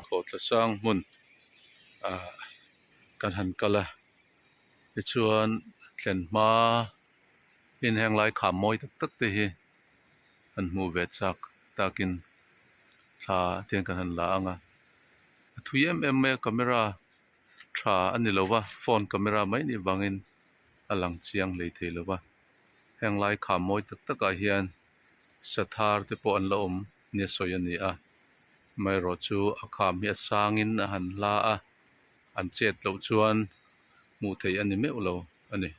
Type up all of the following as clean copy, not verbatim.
Khawthla sang hmun ah kan han kal a tichuan thlen hma in heng lai kham mawi tak tak te hi an hmuh ve chak takin thla te hian kan han la ang a a thui em em mai a camera tha a ni lo va phone camera mai nih vangin a lang chiang hlei thei lo va heng lai kham mawi tak tak ah hian sathar te pawh an la awm nia sawi a ni a amaherawhchu a kham hi a sangin a han hla a an chet loh chuan hmuh theih a ni meuh lo a ni.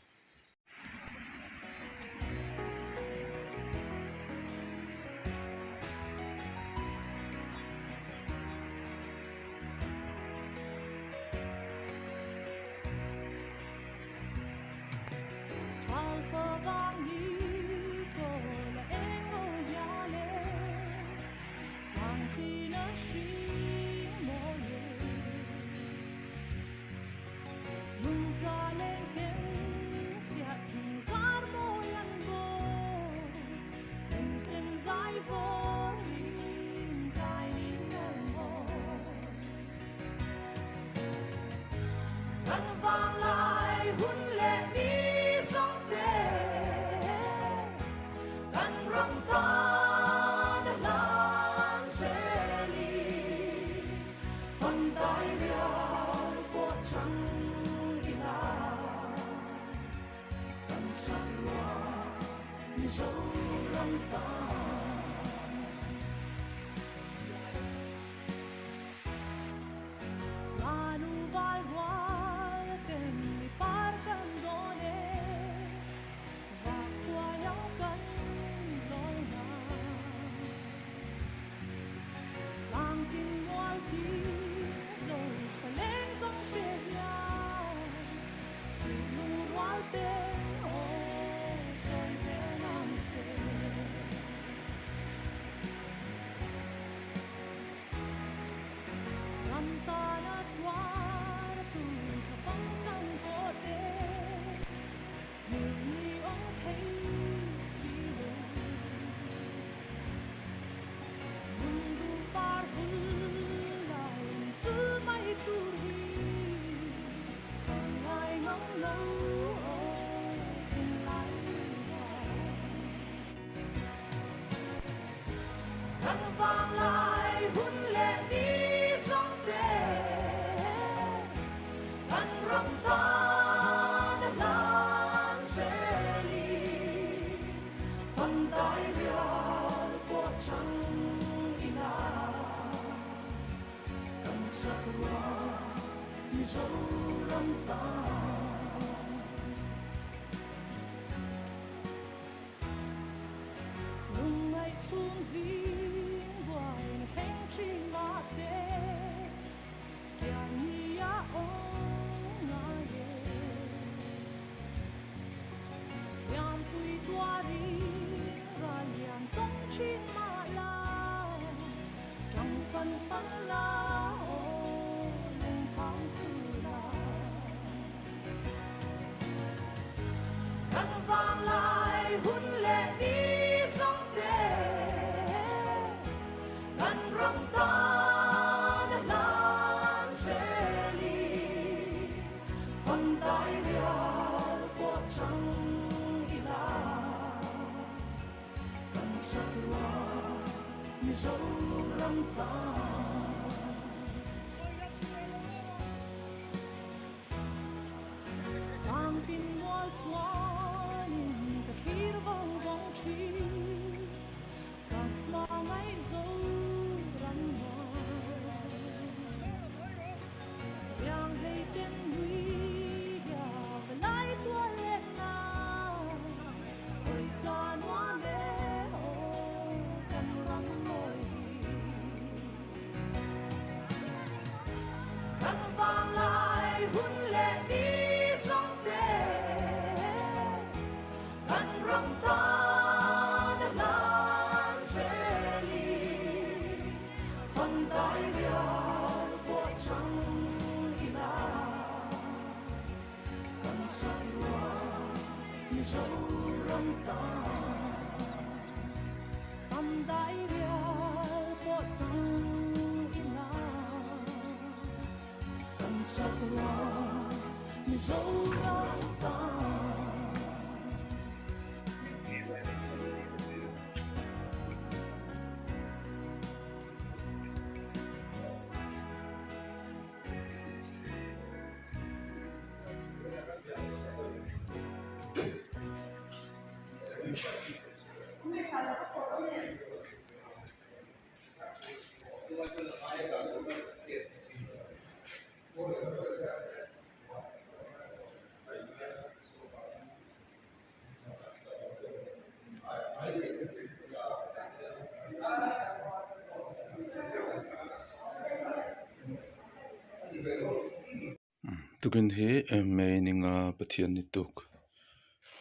Tukin hi May ninga Pathian ni tuk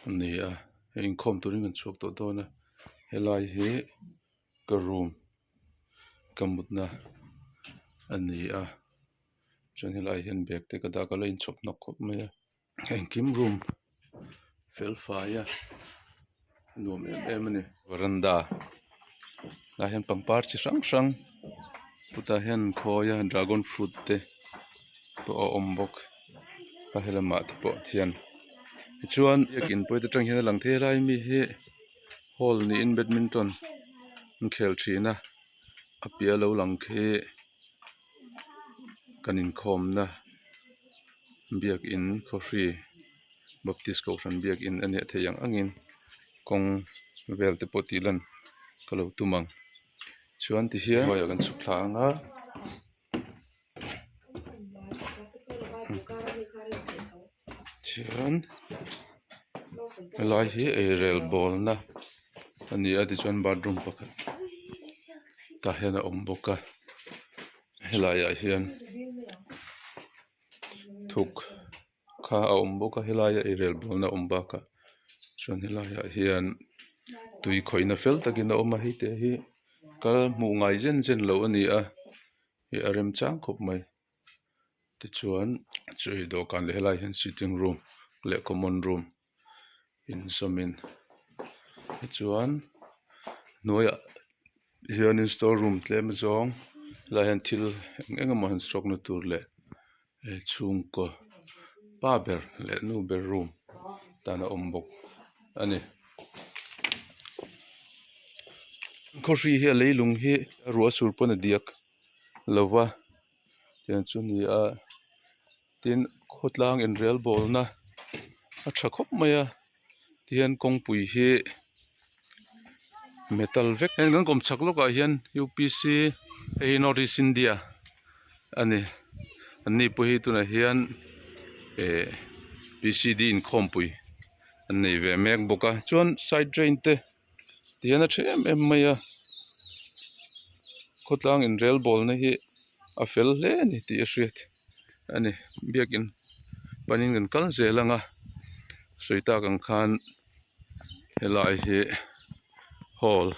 a ni a hei inkhawm turin kan chhuak tawh dawn a helai hi ka room ka mutna a ni a chuan helaiah hian bag te ka dah a ka la inchhawp hnawk khawp mai a. Engkim room fel fai a nuam em em a ni veranda ah hian pangpar chi hrang hrang chutah hian khawi a dragon fruit te pawh a awm bawk a helamah te pawh hian tichuan biakin pawh atang hian a lang thei a helai mi hi hall niin badminton an khel thin a a piah lo lang khi kan inkhawmna biakin khawhri baptist kohhran biakin a nih theih ang angin kawng vel te pawh tih lan ka lo tum ang chuan tihian hnuaiah kan chhuk thla ang a. Chuan helai hi eirel bawlna a ni a tichuan bathroom pakhat tah hian a awm bawk a helai ah hian thuk kha a awm bawk a helaia eirel bawlna a awm bakah chuan helaiah hian tui khawihna fel takin a awm a hei te hi ka hmuh ngai zen zen loh a ni a ih a remchang khawp mai tichuan chu hei dawhkan leh helaiah hian sitting room leh common room inzawmin tichuan hnuaiah hianin store room tlem zawng helaiah hian thil eng eng emaw han stock na tur leh chhungkaw pa ber leh nu ber room tan a awm bawk a ni. Khawhri hi a leilung hi ruah sur pawn a diak lo va tiang chu a ni a tin khawtlang inrel bawlna a tha khawp mai a tihian kawngpui hi metal vek heng kan kawm chhak lawkah hian U P C hei hi north east India a ni an ni pawh hi tunah hian eh P C D inkhawmpui an nei ve mek bawk a chuan side drain te tihian a tha em em mai a khawtlang inrel bawlna hi a fel hle a ni tih a hriat a ni biakin panin kan kal zel ang a sawi tak ang khan helai hi hall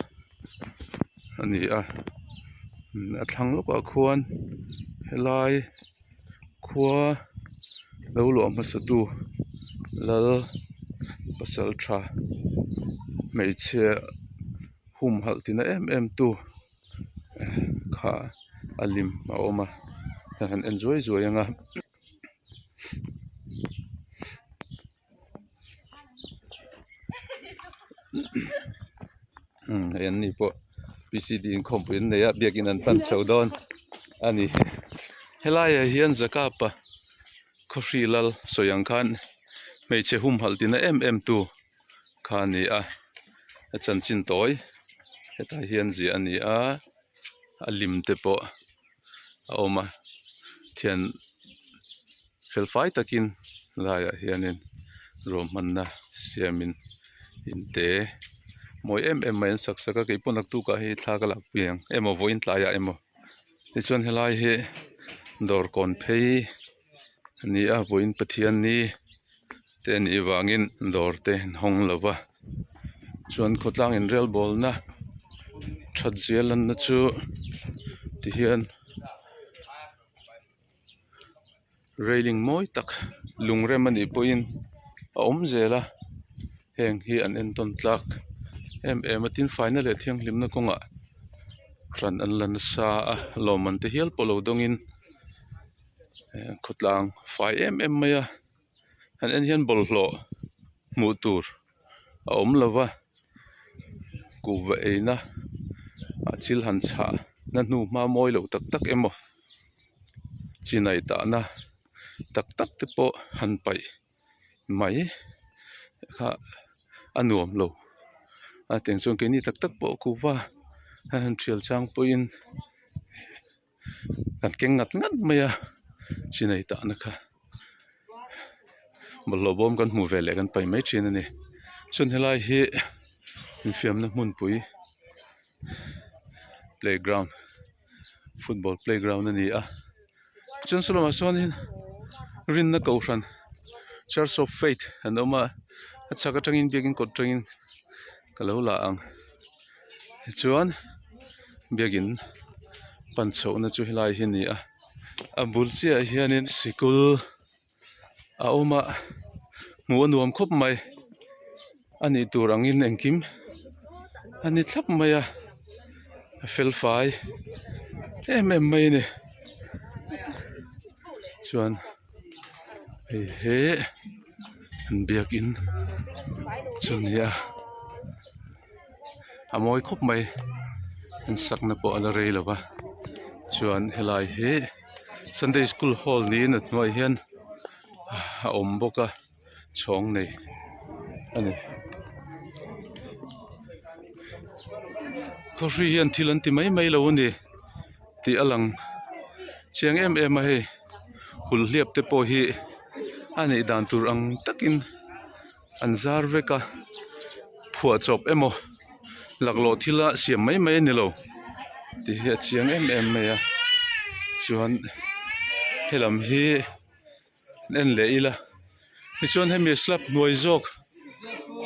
a ni a a thlang lawkah khuan helai khua lo luah hmasa tu lal pasal tha hmeichhia humhalh tina em em tu kha a lim a awm a kan han en zuai zuai ang a. Hei an ni pawh P C D inkhawmpui an nei a biakin an pan chho dawn a ni helaiah hian Zakapa khawhri lal sawi ang khan hmeichhe humhalh tina em em tu kha a ni a a chanchin tawi hetah hian ziah a ni a a lim te pawh a awm a thian fel fai takin laiah hianin ruahmanna siamin inte mawi em em mai an sak sak a keipawh naktukah hei thla ka lakpui ang emaw vawiin tlaiah emaw tichuan helai hi dawr kawn phei a ni a vawiin Pathianni te a nih vangin dawr te an hawng lo va chuan khawtlang inrel bawlna that zia lanna chu tihian. Railing mawi tak lung rem anih pawhin. a awm zel a heng hi an entawn tlak em em a tin faina leh thianghlimna kawngah ran an la nasa a lawmman te hial pawh lo dawngin khawtlang fai em em mai a han en hian bawlhhlawh hmuh tur a awm lo va kuhva eina ah thil han chhah na hnu hma mawi loh tak tak emaw chinai tahna tak tak te pawh han paih mai kha a nuam lo a tiang chuan keini tak tak pawh kuhva a han thial chang pawhin kan keng ngat ngat mai a chinai tahna kha bawlhhlawh bawm kan hmuh ve leh kan paih mai thin a ni chuan helai hi infiamna hmunpui playground football playground a ni a chuan saw lamah sawnin rinna kohhran church of faith an awm a a chhak atangin biakin kawt atangin ka lo la ang tichuan biakin pan chhohna chu helai hi a ni a a bul chiah ah hianin sikul a awm a hmuh a nuam khawp mai a nih tur angin engkim a ni thlap mai a a fel fai em em mai a ni chuan hei hi an biakin chu a ni a a mawi khawp mai an sakna pawh a la rei lo va chuan helai hi. Sunday school hall niin a hnuaiah hian a awm bawk a chhawng nei a ni. Khawhri hian thil an ti mai mai lo a ni tih a lang chiang em em a hei hulhliap te pawh hi a neih dan tur ang takin an zar vek a phuahchawp emaw laklawh thila siam mai mai a ni lo tih hi a chiang em em mai a chuan helam hi en leh ila tichuan hemi slab hnuai zawk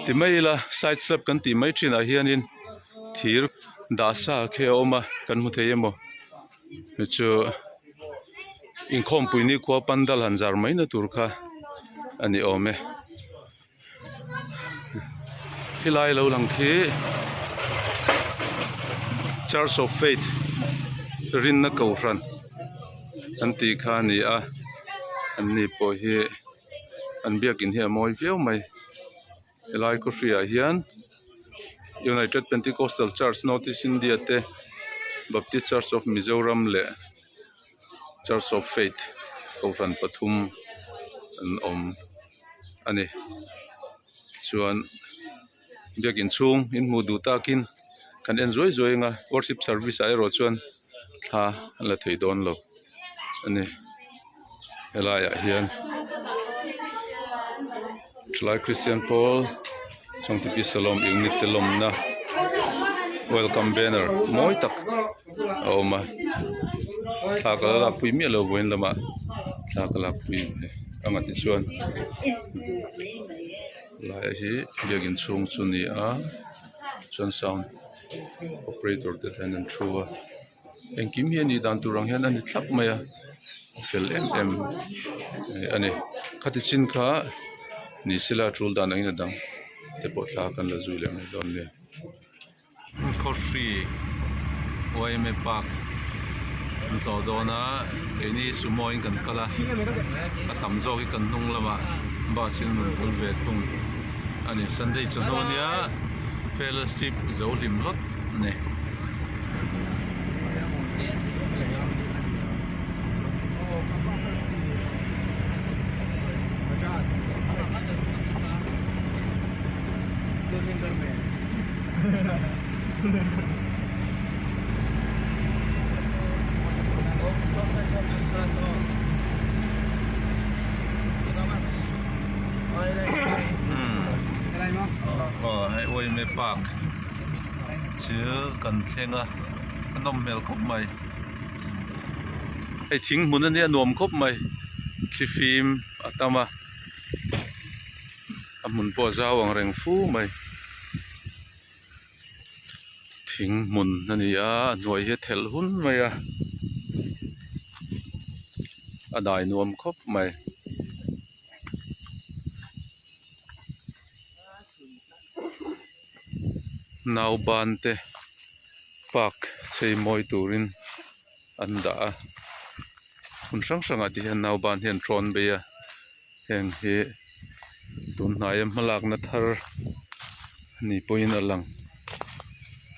ti mai ila side slab kan tih mai thinah hianin thir dah sa khi a awm a kan hmu thei emaw chu chu inkhawmpui nikhua pandal han zar mai na tur kha a ni awm e. Khilai lo lang khi Church of Faith rinna kohhran an tih kha a ni a an ni pawh hi an biakin hi a mawi viau mai helai khawhri ah hian United Pentecostal Church North East India te Baptist Church of Mizoram leh Church of Faith kohhran pathum an awm. a ni chuan biakin chhung in hmuh duh takin kan en zuai zuai ang a worship service ah erawh chuan thla a la thei dawn lo a ni helai ah hian thalai kristian pawl chawngtipi salawm unit te lawmna welcome banner mawi tak a awm a thla ka la lakpui miah lo vawiin lamah thla ka lakpui anga tichuan lai hi biakin chhung chu a ni a chuan sound operator te hian an thu a engkim hi a nih dan tur ang hian a ni thlap mai a a fel em em a ni khati chin kha ni sela a tul dan angin a dang te pawh thla kan la zui leh mai dawn nia. Khawhri yma park an tlawh dawn a keini sumo in kan kal a a tam zawk hi kan hnung lamah bus in rawn kal ve thung a ni sunday chawhnu ania fellowship zo hlim hlawt a ni. Aw hei yma park chu kan thleng a a nawm hmel khawp mai hei thing hmun ania nuam khawp mai thlifim a tam a. A hmun pawh a zau ang reng fu mai thing hmun a ni a a hnuai hi a thelh hun mai a a dai nuam khawp mai. Nauban te park chei mawi turin an dah a hmun hrang hrangah te hian nauban hi an tawn bei a heng hi tun hnaia hmalakna thar ni pawhin a lang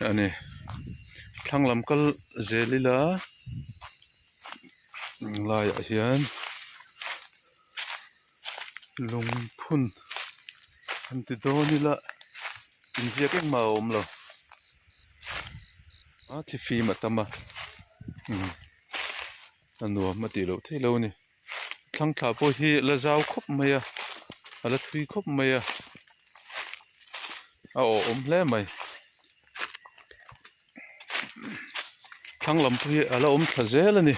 a ni thlang lam kal zel ila laiah hian lungphun an ti dawn ila inziak engmah a awm lo a thlifim a tam a umm a nuam a tih loh theih loh a ni thlang thla pawh hi la zau khawp mai a a la thui khawp mai a a awhawm hle mai. Thlang lam pawh hi a la awm thla zel a ni.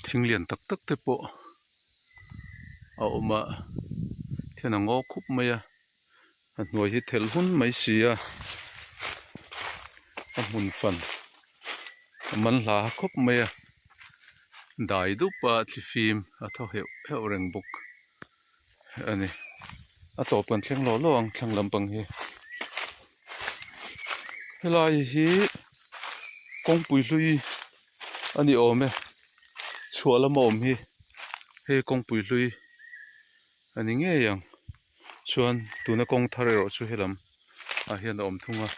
Thing lian tak tak te pawh a awm a thian a ngaw khup mai a. A hnuai hi thelh hun mai si a a hmun fan a man hla khawp mai a dai dup a thlifim a thaw heuh heuh reng bawk a ni a tawp kan thleng lawh lawh ang thlang lampang hi helai hi kawngpui hlui a ni awm e chhuah lama awm hi hei kawngpui hlui a ni ngei ang. Chuan tuna kawng thar erawh chu helam ah hian a awm thung a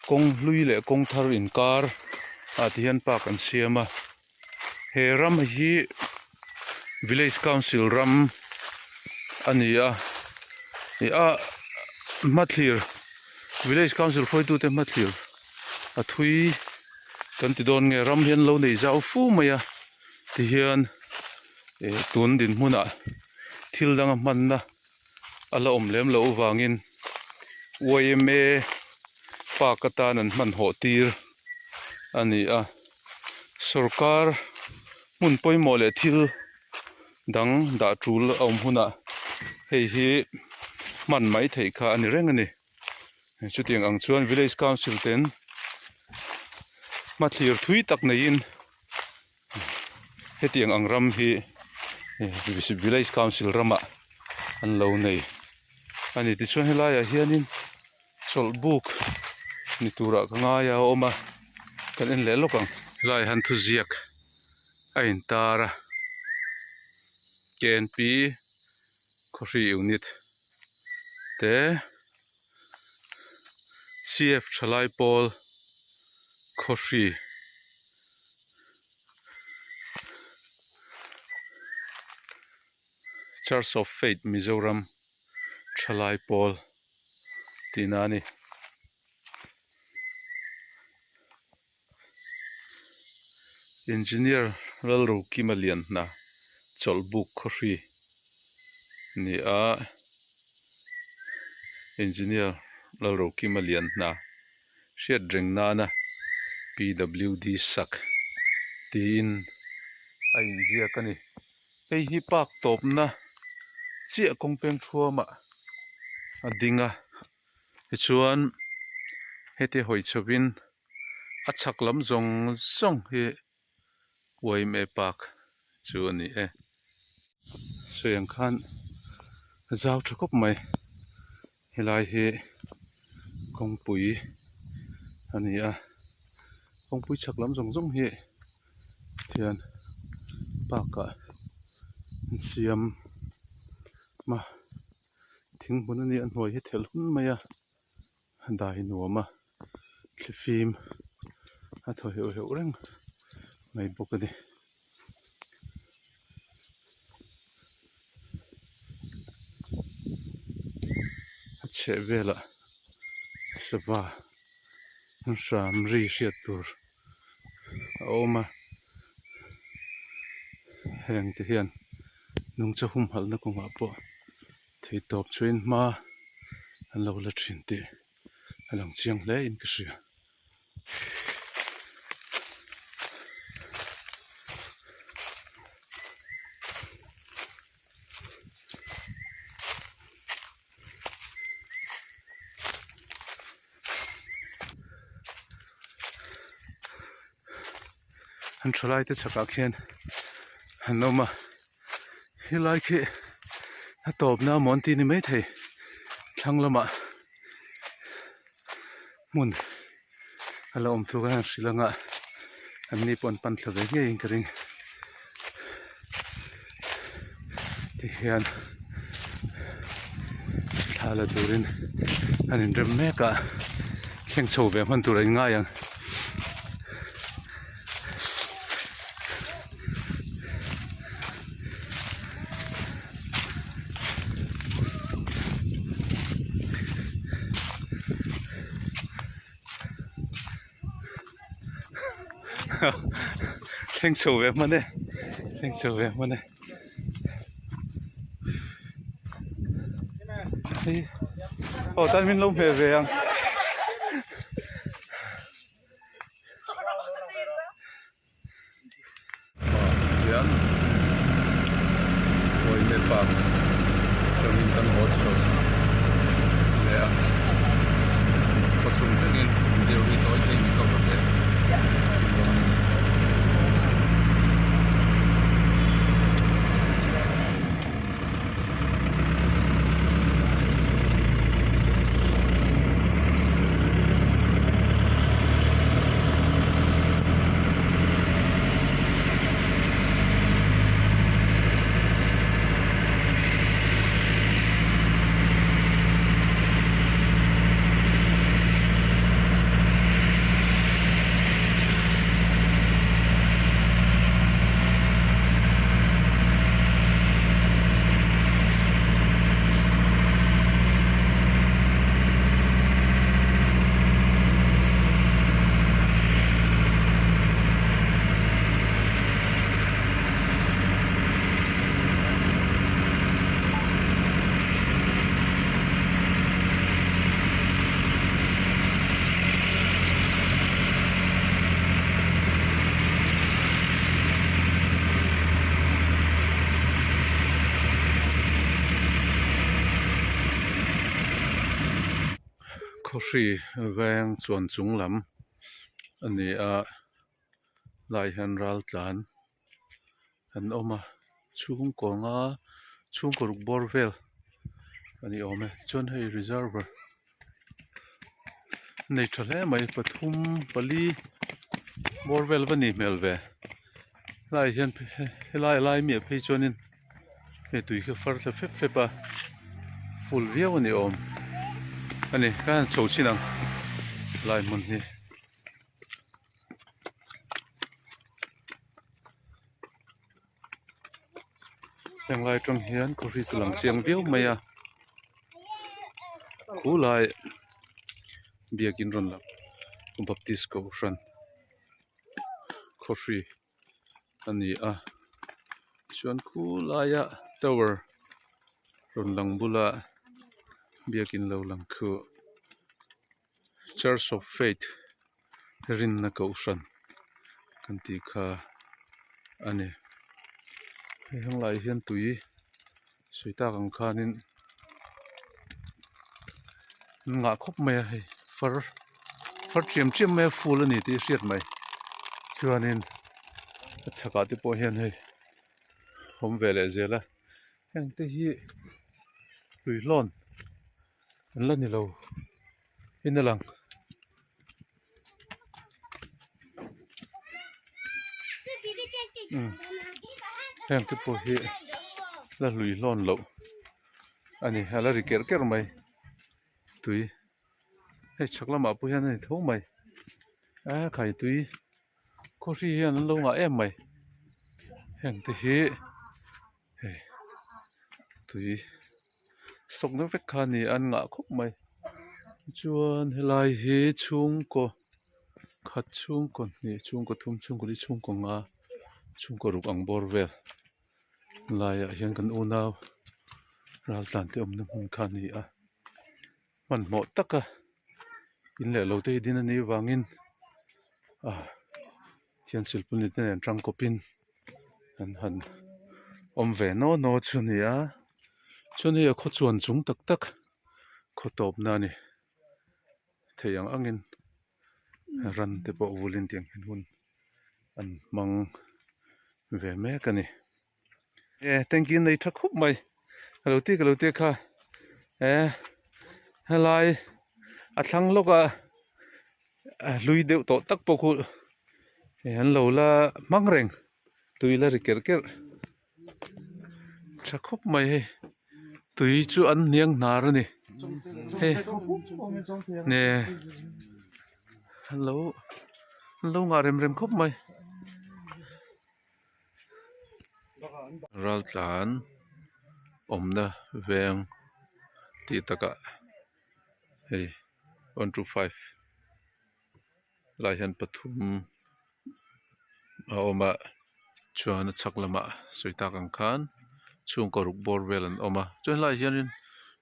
kawng hlui leh kawng thar inkar ah ti hian park an siam a he ram hi village council ram a ni a ih a hmathlir village council hruaitute hmathlir a thui kan ti dawn nge ram hian lo nei zau fu mai a tihian. Ih tun dinhmunah thil danga hmanna a la awm lem loh avangin yma park atan an hmanhawh tir a ni a sawrkar hmun pawimawh leh thil dang dah tul a awm hunah hei hi hman mai theih kha a ni reng a ni chutiang ang chuan village council ten hmathlir thui tak neiin. Hetiang ang ram hi village council ramah an lo nei a ni. Tichuan helaiah hianin chawlhbuk ni turah ka ngai a awm a kan en leh lawk ang. Helaiah hian thuziak a intar a K N P Khawhri unit te C F Thalai pawl Khawhri Church of Faith Mizoram Thalai pawl tihna a ni. Engineer Lalrokima Lianhna chawlhbuk khawhri ni a Engineer Lalrokima Lianhna hriat reng nana PWD sak tiin a inziak a ni. Hei hi park tawpna chiah kawng peng thuamah a ding a tichuan heti hawi chhovin a chhak lam zawng zawng hi yma park chu a ni e. Sawi ang khan a zau tha khawp mai helai hi kawngpui a ni a kawngpui chhak lam zawng zawng hi thian park ah an siam a thing hmun a ni a hnuai hi thelh hun mai a dai nuam a thlifim a thaw heuh heuh reng mai bawk a ni. A chheh velah sava an hram ri hriat tur a awm a heng te hian nungcha humhalhna kawngah pawh theihtawp chhuahin hma an lo la thin tih a lang chiang hle in ka hria. An thalai te chhakah khian an awm a helai khi a tawpna amaw an tih ni maithei thlang lamah hmun a la awm thu khan an hrilh anga an ni pawh an pan thla ve ngeiin ka ring tihian thla la turin an inrem mek a thleng chho ve hman tur a inngai ang. Thleng chho ve hman e thleng chho ve hman e hei aw tan min lo hmeh ve ang. Hian Kawime Park atangin kan haw chho leh a khawchhung thlengin video hi tawi thei ni cover leh dawn a ni. Khawhri veng chuan chung lam a ni a lai hian ral tlan an awm a chhungkaw nga chhungkaw ruk bawr vel a ni awm e chuan hei reservoir Nei tha hle mai pathum pali bawr vel va nih hmel ve helaiah hian helai a lai miah phei chuanin hei tui khi a far thla fep fep a full viau a ni awm a ni ka han chho chin ang helai hmun hi. Henglai atang hian khawhri chu lang chiang viau mai a khulai biakin rawn lang baptist kohhran khawhri a ni a chuan khulaia tower rawn lang bula biakin lo lang khu church of faith rinna kohhran kan tih kha a ni hei heng lai hian tui sawi tak ang khanin an ngah khawp mai a hei far far ṭhiam ṭhiam mai a ful a ni tih a hriat mai chuanin a chhakah te pawh hian hei awm ve leh zel a heng te hi hluihlawn an la ni lo in a lang. Heng te pawh hi la hlui hlawn loh a ni a la ri kerh kerh mai tui hei chhak lamah pawh hian a ni tho mai a khai tui khawhri hian an lo ngah em mai heng te hi hei tui sawk na vek kha a ni a an ngah khawp mai tichuan helai hi chhungkaw khat chhungkaw hnih chhungkaw thum chhungkaw li chhungkaw nga chhungkaw ruk ang bawr vel laiah hian kan unau raltlan te awmna hmun kha a ni a hmanhmawh taka in leh lo te hi din a nih avangin ah thian silpun te nen tangkawpin an han awm ve naw naw chu a ni a chuan hei a khaw chuan chung tak tak khaw tawpna a ni thei ang angin ran te pawh vulin tiang hian hun. An hmang ve mek a ni. E tanky nei tha khup mai ka lo ti ka lo ti kha e helai a thlang lawk ah hlui deuh tawh tak pawh khu an lo la hmang reng tui la ri kerh kerh tha khawp mai hei tui chu an hniang hnar a ni hei ne an lo an lo ngah rem rem khawp mai raltlan awmna veng tih takah hei 1 2 5 lai hian pathum a awm a chuan a chhak lamah sawi tak ang khan chhungkaw ruk bawr vel an awm a chuan helaiah hianin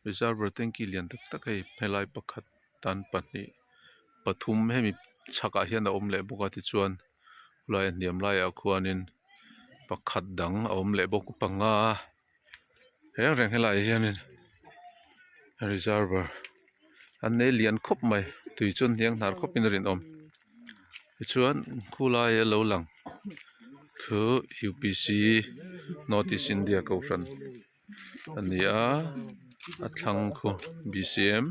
reservoir tanky lian tak tak hei helai pakhat tan pahnih pathum hemi chhakah hian a awm leh bawk a tichuan khulai a hniam laiah khuanin pakhat dang a awm leh bawk panga reng reng helaiah hianin reservoir an nei lian khawp mai tui chu an hniang hnar khawpin a rinawm tichuan khulai a lo lang khu U P C north east India kohhran a ni a a thlang khu B C M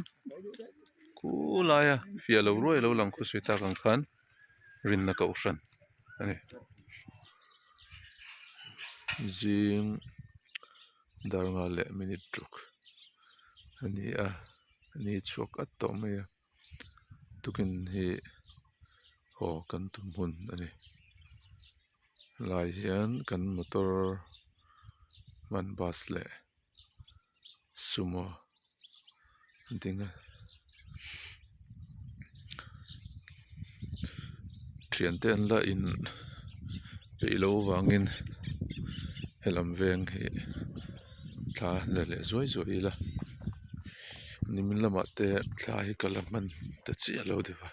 khulaia fiah lo ruai a lo lang khu sawi tak ang khan rinna kohhran a ni zing dar nga leh minute ruk a ni a ni chhuak at tawh mai a tukin hi haw kan tum hun a ni helai hian kan motor hman bus leh sumo a ding a thiante an la in peih loh avangin helam veng hi thla la leh zuai zuai ila nimin lamah te thla hi ka la hman ta chiah lo deuh a.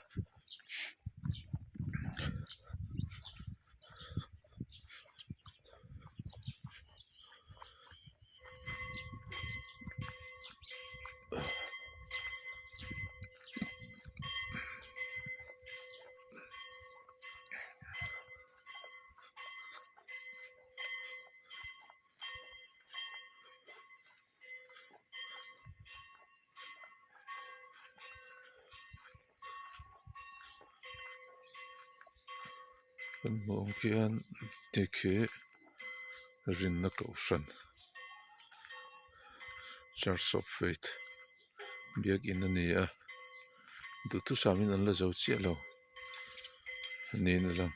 Kan hmuh ang khian hei khi rinna kohhran church of faith biakin a ni a duhthusam in an la zo chiah lo niin a lang.